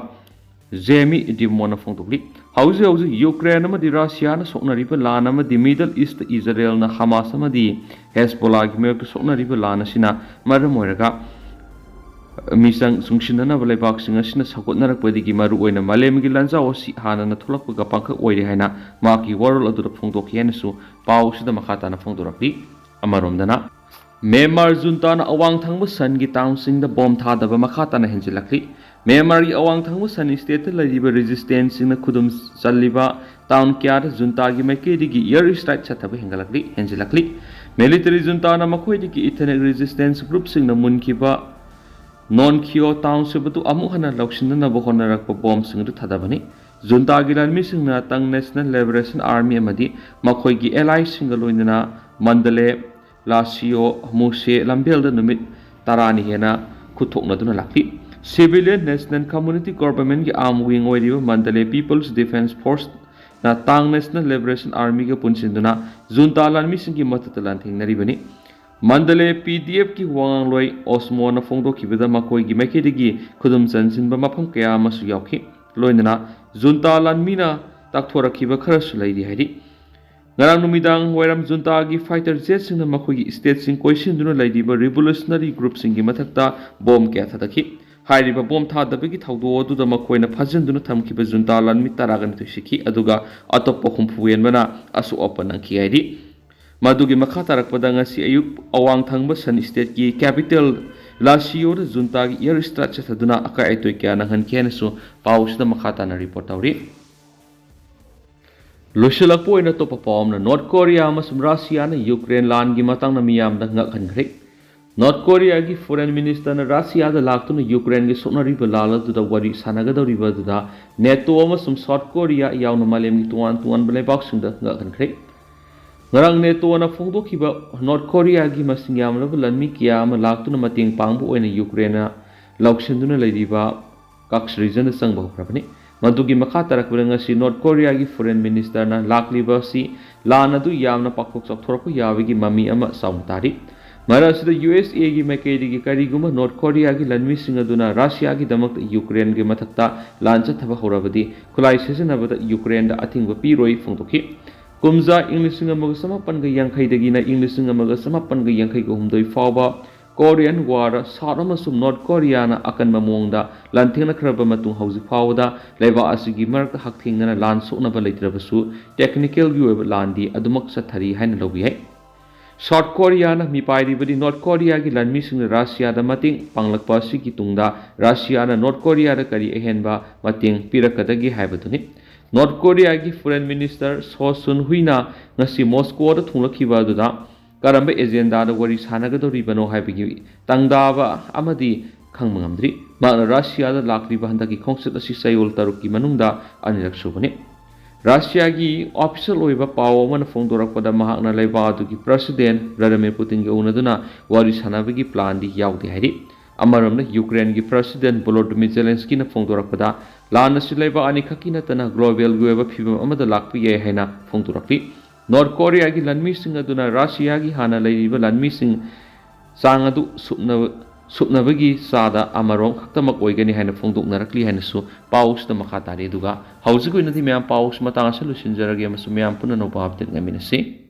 ꯖꯦꯃꯤ ꯗꯤꯃꯣꯅ ꯐꯣꯡꯗꯣꯛꯂꯤ꯫ ꯍꯧꯖꯤꯛ ꯍꯧꯖꯤꯛ ꯌꯨꯀ꯭ꯔꯦꯟ ꯑꯃꯗꯤ ꯔꯁꯤꯌꯥꯅ ꯁꯣꯛꯅꯔꯤꯕ ꯂꯥꯟ ꯑꯃꯗꯤ Middle East ꯇ ꯏꯖꯔꯦꯜꯅ ꯍꯃꯥꯁ ꯑꯃꯗꯤ ꯍꯦꯖꯕꯣꯂꯥꯒꯤ ꯃꯥꯌꯣꯛꯇ ꯁꯣꯛꯅꯔꯤꯕ ꯂꯥꯟ ꯑꯁꯤꯅ ꯃꯔꯝ ꯑꯣꯏꯔꯒ ꯃꯤꯆꯪ ꯆꯨꯡꯁꯤꯟꯅꯅꯕ ꯂꯩꯕꯥꯛꯁꯤꯡ ꯑꯁꯤꯅ ꯁꯧꯒꯠꯅꯔꯛꯄꯗꯒꯤ ꯃꯔꯨꯑꯣꯏꯅ ꯃꯥꯂꯦꯝꯒꯤ ꯂꯥꯟꯖꯥꯎ ꯑꯁꯤ ꯍꯥꯟꯅꯅ ꯊꯣꯛꯂꯛꯄꯒ ꯄꯥꯡꯈꯛ ꯑꯣꯏꯔꯦ ꯍꯥꯏꯅ ꯃꯍꯥꯛꯀꯤ ꯋꯥꯔꯣꯜ ꯑꯗꯨꯗ ꯐꯣꯡꯗꯣꯛꯈꯤ ꯍꯥꯏꯅꯁꯨ ꯄꯥꯎ ꯑꯁꯤꯗ ꯃꯈꯥ ꯇꯥꯅ ꯐꯣꯡꯗꯣꯔꯛꯂꯤ꯫ ꯑꯃꯔꯣꯝꯗꯅ, ꯃ꯭ꯌꯥꯟꯃꯥꯔ ꯖꯨꯟꯇꯥꯅ ꯑꯋꯥꯡ ꯊꯪꯕ ꯁꯟꯒꯤ ꯇꯥꯎꯟꯁꯤꯡꯗ ꯕꯣꯝ ꯊꯥꯗꯕ ꯃꯈꯥ ꯇꯥꯅ ꯍꯦꯟꯖꯤꯜꯂꯛꯂꯤ꯫ ꯃ꯭ꯌꯥꯟꯃꯥꯔꯒꯤ ꯑꯋꯥꯡ ꯊꯪꯕ ꯁꯟ ꯁ꯭ꯇꯦꯠꯇ ꯂꯩꯔꯤꯕ ꯔꯦꯖꯤꯁꯇꯦꯟꯁꯁꯤꯡꯅ ꯈꯨꯗꯨꯝ ꯆꯜꯂꯤꯕ ꯇꯥꯎꯟ ꯀꯌꯥꯗ ꯖꯨꯟꯇꯥꯒꯤ ꯃꯥꯏꯀꯩꯗꯒꯤ ꯏꯌꯔ ꯁ꯭ꯇ꯭ꯔꯥꯏꯛ ꯆꯠꯊꯕ ꯍꯦꯟꯒꯠꯂꯛꯂꯤ ꯍꯦꯟꯖꯤꯜꯂꯛꯂꯤ꯫ ꯃꯤꯂꯤꯇꯔꯤ ꯖꯨꯟꯇꯥꯅ ꯃꯈꯣꯏꯗꯒꯤ ꯏꯊꯅꯤꯛ ꯔꯦꯖꯤꯁꯇꯦꯟꯁ ꯒ꯭ꯔꯨꯞꯁꯤꯡꯅ ꯃꯨꯟꯈꯤꯕ ꯅꯣꯟꯈꯤꯌꯣ ꯇꯥꯎꯟꯁꯤꯞ ꯑꯗꯨ ꯑꯃꯨꯛ ꯍꯟꯅ ꯂꯧꯁꯤꯟꯅꯅꯕ ꯍꯣꯠꯅꯔꯛꯄ ꯕꯣꯝꯁꯤꯡ ꯑꯗꯨ ꯊꯥꯗꯕꯅꯤ꯫ ꯖꯨꯟꯇꯥꯒꯤ ꯂꯥꯟꯃꯤꯁꯤꯡꯅ ꯇꯪ ꯅꯦꯁꯅꯦꯜ ꯂꯤꯕꯔꯦꯁꯟ ꯑꯥꯔꯃꯤ ꯑꯃꯗꯤ ꯃꯈꯣꯏꯒꯤ ꯑꯦꯂꯥꯏꯁꯤꯡꯒ ꯂꯣꯏꯅꯅ ꯃꯟꯗꯂꯦ, ꯂꯥꯁꯤꯌꯣ, ꯃꯨꯁꯦ ꯂꯝꯕꯦꯜꯗ ꯅꯨꯃꯤꯠ ꯇꯔꯥꯅꯤ ꯍꯦꯟꯅ ꯈꯨꯠꯊꯣꯛꯅꯗꯨꯅ ꯂꯥꯛꯂꯤ꯫ ꯁꯤꯚꯤꯂꯤꯌꯟ ꯅꯦꯁꯅꯦꯜ ꯀꯝꯃꯨꯅꯤꯇꯤ ꯒꯣꯚꯔꯟꯃꯦꯟꯠꯀꯤ ꯑꯥꯔꯝ ꯋꯤꯡ ꯑꯣꯏꯔꯤꯕ ꯃꯟꯗꯂꯦ ꯄꯤꯄꯜꯁ ꯗꯤꯐꯦꯟꯁ ꯐꯣꯔꯁꯅ ꯇꯥꯡ ꯅꯦꯁꯅꯦꯜ ꯂꯤꯕꯔꯦꯁꯟ ꯑꯥꯔꯃꯤꯒ ꯄꯨꯟꯁꯤꯟꯗꯨꯅ ꯖꯨꯟꯇꯥ ꯂꯥꯟꯃꯤꯁꯤꯡꯒꯤ ꯃꯊꯛꯇ ꯂꯥꯟꯊꯦꯡꯅꯔꯤꯕꯅꯤ꯫ ꯃꯟꯗꯂꯦ ꯄꯤ ꯗꯤ ꯑꯦꯐꯀꯤ ꯋꯥꯉꯥꯡꯂꯣꯏ ꯑꯣꯁꯃꯣꯅ ꯐꯣꯡꯗꯣꯛꯈꯤꯕꯗ ꯃꯈꯣꯏꯒꯤ ꯃꯥꯏꯀꯩꯗꯒꯤ ꯈꯨꯗꯨꯝ ꯆꯟꯁꯤꯟꯕ ꯃꯐꯝ ꯀꯌꯥ ꯑꯃꯁꯨ ꯌꯥꯎꯈꯤ꯫ ꯂꯣꯏꯅꯅ ꯖꯨꯟꯇꯥ ꯂꯥꯟꯃꯤꯅ ꯇꯥꯛꯊꯣꯔꯛꯈꯤꯕ ꯈꯔꯁꯨ ꯂꯩꯔꯤ ꯍꯥꯏꯔꯤ꯫ ꯉꯔꯥꯡ ꯅꯨꯃꯤꯗꯥꯡ ꯋꯥꯏꯔꯝ ꯖꯨꯟꯇꯥꯒꯤ ꯐꯥꯏꯇꯔ ꯖꯦꯠꯁꯤꯡꯅ ꯃꯈꯣꯏꯒꯤ ꯁ꯭ꯇꯦꯠꯁꯤꯡ ꯀꯣꯏꯁꯤꯟꯗꯨꯅ ꯂꯩꯔꯤꯕ ꯔꯤꯚꯣꯂꯨꯁꯅꯔꯤ ꯒ꯭ꯔꯨꯞꯁꯤꯡꯒꯤ ꯃꯊꯛꯇ ꯕꯣꯝ ꯀꯌꯥ ꯊꯥꯗꯈꯤ꯫ ꯍꯥꯏꯔꯤꯕ ꯕꯣꯝ ꯊꯥꯗꯕꯒꯤ ꯊꯧꯗꯣꯛ ꯑꯗꯨꯗ ꯃꯈꯣꯏꯅ ꯐꯥꯖꯤꯟꯗꯨꯅ ꯊꯝꯈꯤꯕ ꯖꯨꯟꯇꯥ ꯂꯥꯟꯃꯤ ꯇꯔꯥꯒ ꯅꯤꯊꯣꯏ ꯁꯤꯈꯤ, ꯑꯗꯨꯒ ꯑꯇꯣꯞꯄ ꯍꯨꯝꯐꯨ ꯍꯦꯟꯕꯅ ꯑꯁꯣꯛ ꯑꯄꯟ ꯅꯪꯈꯤ ꯍꯥꯏꯔꯤ꯫ ꯃꯗꯨꯒꯤ ꯃꯈꯥ ꯇꯥꯔꯛꯄꯗ ꯉꯁꯤ ꯑꯌꯨꯛ ꯑꯋꯥꯡ ꯊꯪꯕ ꯁꯟ ꯁ꯭ꯇꯦꯠꯀꯤ ꯀꯦꯄꯤꯇꯦꯜ ꯂꯥꯁꯤꯌꯣꯗ ꯖꯨꯟꯇꯥꯒꯤ ꯏꯌꯔ ꯁ꯭ꯇ꯭ꯔꯥꯏꯛ ꯆꯠꯊꯗꯨꯅ ꯑꯀꯥꯏ ꯑꯇꯣꯏ ꯀꯌꯥ ꯅꯪꯍꯟꯈꯤ ꯍꯥꯏꯅꯁꯨ ꯄꯥꯎꯁꯤꯗ ꯃꯈꯥ ꯇꯥꯅ ꯔꯤꯄꯣꯔꯠ ꯇꯧꯔꯤ꯫ ꯂꯣꯏꯁꯤꯜꯂꯛꯄ ꯑꯣꯏꯅ ꯑꯇꯣꯞꯄ ꯄꯥꯎ ꯑꯃꯅ, ꯅꯣꯔꯠ ꯀꯣꯔꯤꯌꯥ ꯑꯃꯁꯨꯡ ꯔꯁꯤꯌꯥꯅ ꯌꯨꯀ꯭ꯔꯦꯟ ꯂꯥꯟꯒꯤ ꯃꯇꯥꯡꯗ ꯃꯤꯌꯥꯝꯗ ꯉꯛꯍꯟꯈ꯭ꯔꯦ꯫ ꯅꯣꯔꯠ ꯀꯣꯔꯤꯌꯥꯒꯤ ꯐꯣꯔꯦꯟ ꯃꯤꯅꯤꯁꯇꯔꯅ ꯔꯁꯤꯌꯥꯗ ꯂꯥꯛꯇꯨꯅ ꯌꯨꯀ꯭ꯔꯦꯟꯒꯤ ꯁꯣꯛꯅꯔꯤꯕ ꯂꯥꯜ ꯑꯗꯨꯗ ꯋꯥꯔꯤ ꯁꯥꯟꯅꯒꯗꯧꯔꯤꯕ ꯑꯗꯨꯗ ꯅꯦꯇꯣ ꯑꯃꯁꯨꯡ ꯁꯥꯎꯠ ꯀꯣꯔꯤꯌꯥ ꯌꯥꯎꯅ ꯃꯥꯂꯦꯝꯒꯤ ꯇꯣꯉꯥꯟ ꯇꯣꯉꯥꯟꯕ ꯂꯩꯕꯥꯛꯁꯤꯡꯗ ꯉꯛꯍꯟꯈ꯭ꯔꯦ꯫ ꯉꯔꯥꯡ ꯅꯦꯇꯣꯅ ꯐꯣꯡꯗꯣꯛꯈꯤꯕ ꯅꯣꯔꯠ ꯀꯣꯔꯤꯌꯥꯒꯤ ꯃꯁꯤꯡ ꯌꯥꯝꯂꯕ ꯂꯥꯟꯃꯤ ꯀꯌꯥ ꯑꯃ ꯂꯥꯛꯇꯨꯅ ꯃꯇꯦꯡ ꯄꯥꯡꯕ ꯑꯣꯏꯅ ꯌꯨꯀ꯭ꯔꯦꯟꯅ ꯂꯧꯁꯤꯟꯗꯨꯅ ꯂꯩꯔꯤꯕ ꯀꯛꯁ ꯔꯤꯖꯟꯗ ꯆꯪꯕ ꯍꯧꯈ꯭ꯔꯕꯅꯤ꯫ ꯃꯗꯨꯒꯤ ꯃꯈꯥ ꯇꯥꯔꯛꯄꯗ ꯉꯁꯤ ꯅꯣꯔꯠ ꯀꯣꯔꯤꯌꯥꯒꯤ ꯐꯣꯔꯦꯟ ꯃꯤꯅꯤꯁꯇꯔꯅ ꯂꯥꯛꯂꯤꯕ ꯑꯁꯤ ꯂꯥꯟ ꯑꯗꯨ ꯌꯥꯝꯅ ꯄꯥꯛꯊꯣꯛ ꯆꯥꯎꯊꯣꯔꯛꯄ ꯌꯥꯕꯒꯤ ꯃꯃꯤ ꯑꯃ ꯆꯥꯎꯅ ꯇꯥꯔꯤ꯫ ꯃꯔꯛ ꯑꯁꯤꯗ ꯌꯨ ꯑꯦꯁ ꯑꯦꯒꯤ ꯃꯥꯏꯀꯩꯗꯒꯤ ꯀꯔꯤꯒꯨꯝꯕ ꯅꯣꯔꯠ ꯀꯣꯔꯤꯌꯥꯒꯤ ꯂꯥꯟꯃꯤꯁꯤꯡ ꯑꯗꯨꯅ ꯔꯁꯤꯌꯥꯒꯤꯗꯃꯛꯇ ꯌꯨꯀ꯭ꯔꯦꯟꯒꯤ ꯃꯊꯛꯇ ꯂꯥꯟ ꯆꯠꯊꯕ ꯍꯧꯔꯕꯗꯤ ꯈꯨꯠꯂꯥꯏ ꯁꯤꯖꯤꯟꯅꯕꯗ ꯌꯨꯀ꯭ꯔꯦꯟꯗ ꯑꯊꯤꯡꯕ ꯄꯤꯔꯣꯏ ꯐꯣꯡꯗꯣꯛꯈꯤ꯫ ꯀꯨꯝꯖꯥ ꯏꯪ ꯂꯤꯁꯤꯡ ꯑꯃꯒ ꯆꯃꯥꯄꯟꯒ ꯌꯥꯡꯈꯩꯗꯒꯤꯅ ꯏꯪ ꯂꯤꯁꯤꯡ ꯑꯃꯒ ꯆꯃꯥꯄꯟꯒ ꯌꯥꯡꯈꯩꯒ ꯍꯨꯝꯗꯣꯏ ꯐꯥꯎꯕ ꯀꯣꯔꯤꯌꯟ ꯋꯥꯔ ꯁꯥꯎꯠ ꯑꯃꯁꯨꯡ ꯅꯣꯔꯠ ꯀꯣꯔꯤꯌꯥꯅ ꯑꯀꯟꯕ ꯃꯑꯣꯡꯗ ꯂꯥꯟꯊꯦꯡꯅꯈ꯭ꯔꯕ ꯃꯇꯨꯡ ꯍꯧꯖꯤꯛ ꯐꯥꯎꯕꯗ ꯂꯩꯕꯥꯛ ꯑꯁꯤꯒꯤ ꯃꯔꯛꯇ ꯍꯛꯊꯦꯡꯅꯅ ꯂꯥꯟ ꯁꯣꯛꯅꯕ ꯂꯩꯇ꯭ꯔꯕꯁꯨ ꯇꯦꯛꯅꯤꯀꯦꯜꯒꯤ ꯑꯣꯏꯕ ꯂꯥꯟꯗꯤ ꯑꯗꯨꯃꯛ ꯆꯠꯊꯔꯤ ꯍꯥꯏꯅ ꯂꯧꯕ ꯌꯥꯏ꯫ ꯁꯥꯎꯠ ꯀꯣꯔꯤꯌꯥꯅ ꯃꯤꯄꯥꯏꯔꯤꯕꯗꯤ ꯅꯣꯔꯠ ꯀꯣꯔꯤꯌꯥꯒꯤ ꯂꯥꯟꯃꯤꯁꯤꯡꯅ ꯔꯁꯤꯌꯥꯗ ꯃꯇꯦꯡ ꯄꯥꯡꯂꯛꯄ ꯑꯁꯤꯒꯤ ꯇꯨꯡꯗ ꯔꯁꯤꯌꯥꯅ ꯅꯣꯔꯠ ꯀꯣꯔꯤꯌꯥꯗ ꯀꯔꯤ ꯑꯍꯦꯟꯕ ꯃꯇꯦꯡ ꯄꯤꯔꯛꯀꯗꯒꯦ ꯍꯥꯏꯕꯗꯨꯅꯤ꯫ ꯅꯣꯔꯠ ꯀꯣꯔꯤꯌꯥꯒꯤ ꯐꯣꯔꯦꯟ ꯃꯤꯅꯤꯁꯇꯔ ꯁꯣ ꯁꯨꯟ ꯍꯨꯏꯅ ꯉꯁꯤ ꯃꯣꯁꯀꯣꯗ ꯊꯨꯡꯂꯛꯈꯤꯕ ꯑꯗꯨꯗ ꯀꯔꯝꯕ ꯑꯦꯖꯦꯟꯗꯥꯗ ꯋꯥꯔꯤ ꯁꯥꯟꯅꯒꯗꯧꯔꯤꯕꯅꯣ ꯍꯥꯏꯕꯒꯤ ꯇꯪꯗꯥꯕ ꯑꯃꯗꯤ ꯈꯪꯕ ꯉꯝꯗ꯭ꯔꯤ꯫ ꯃꯍꯥꯛꯅ ꯔꯁꯤꯌꯥꯗ ꯂꯥꯛꯂꯤꯕ ꯍꯟꯗꯛꯀꯤ ꯈꯣꯡꯆꯠ ꯑꯁꯤ ꯆꯌꯣꯜ ꯇꯔꯨꯛꯀꯤ ꯃꯅꯨꯡꯗ ꯑꯅꯤꯔꯛ ꯁꯨꯕꯅꯤ꯫ ꯔꯁꯤꯌꯥꯒꯤ ꯑꯣꯐꯤꯁꯤꯌꯦꯜ ꯑꯣꯏꯕ ꯄꯥꯎ ꯑꯃꯅ ꯐꯣꯡꯗꯣꯔꯛꯄꯗ ꯃꯍꯥꯛꯅ ꯂꯩꯕꯥꯛ ꯑꯗꯨꯒꯤ ꯄ꯭ꯔꯁꯤꯗꯦꯟ ꯚ꯭ꯂꯥꯗꯤꯃꯤꯔ ꯄꯨꯇꯤꯟꯒ ꯎꯅꯗꯨꯅ ꯋꯥꯔꯤ ꯁꯥꯟꯅꯕꯒꯤ ꯄ꯭ꯂꯥꯟꯗꯤ ꯌꯥꯎꯗꯦ ꯍꯥꯏꯔꯤ꯫ ꯑꯃꯔꯣꯝꯗ ꯌꯨꯀ꯭ꯔꯦꯟꯒꯤ ꯄ꯭ꯔꯁꯤꯗꯦꯟ ꯚꯣꯂꯣꯗꯤꯃꯤꯔ ꯖꯦꯂꯦꯟꯁꯀꯤꯅ ꯐꯣꯡꯗꯣꯔꯛꯄꯗ ꯂꯥꯟ ꯑꯁꯤ ꯂꯩꯕꯥꯛ ꯑꯅꯤꯈꯛꯀꯤ ꯅꯠꯇꯅ ꯒ꯭ꯂꯣꯕꯦꯜꯒꯤ ꯑꯣꯏꯕ ꯐꯤꯚꯝ ꯑꯃꯗ ꯂꯥꯛꯄ ꯌꯥꯏ ꯍꯥꯏꯅ ꯐꯣꯡꯗꯣꯔꯛꯂꯤ꯫ ꯅꯣꯔꯠ ꯀꯣꯔꯤꯌꯥꯒꯤ ꯂꯥꯟꯃꯤꯁꯤꯡ ꯑꯗꯨꯅ ꯔꯁꯤꯌꯥꯒꯤ ꯍꯥꯟꯅ ꯂꯩꯔꯤꯕ ꯂꯥꯟꯃꯤꯁꯤꯡ ꯆꯥꯡ ꯑꯗꯨ ꯁꯨꯞꯅꯕ-, ꯁꯨꯞꯅꯕꯒꯤ ꯆꯥꯗ ꯑꯃꯔꯣꯝ ꯈꯛꯇꯃꯛ ꯑꯣꯏꯒꯅꯤ ꯍꯥꯏꯅ ꯐꯣꯡꯗꯣꯛꯅꯔꯛꯂꯤ ꯍꯥꯏꯅꯁꯨ ꯄꯥꯎꯁꯤꯗ ꯃꯈꯥ ꯇꯥꯔꯤ꯫ ꯑꯗꯨꯒ ꯍꯧꯖꯤꯛ ꯑꯣꯏꯅꯗꯤ ꯃꯌꯥꯝ ꯄꯥꯎꯁꯤ ꯃꯇꯥꯡ ꯑꯁꯤꯗ ꯂꯣꯏꯁꯤꯟꯖꯔꯒꯦ ꯑꯃꯁꯨꯡ ꯃꯌꯥꯝ ꯄꯨꯟꯅ ꯑꯅꯧꯕ ꯑꯞꯗꯦꯠ ꯉꯥꯏꯃꯤꯟꯅꯁꯤ꯫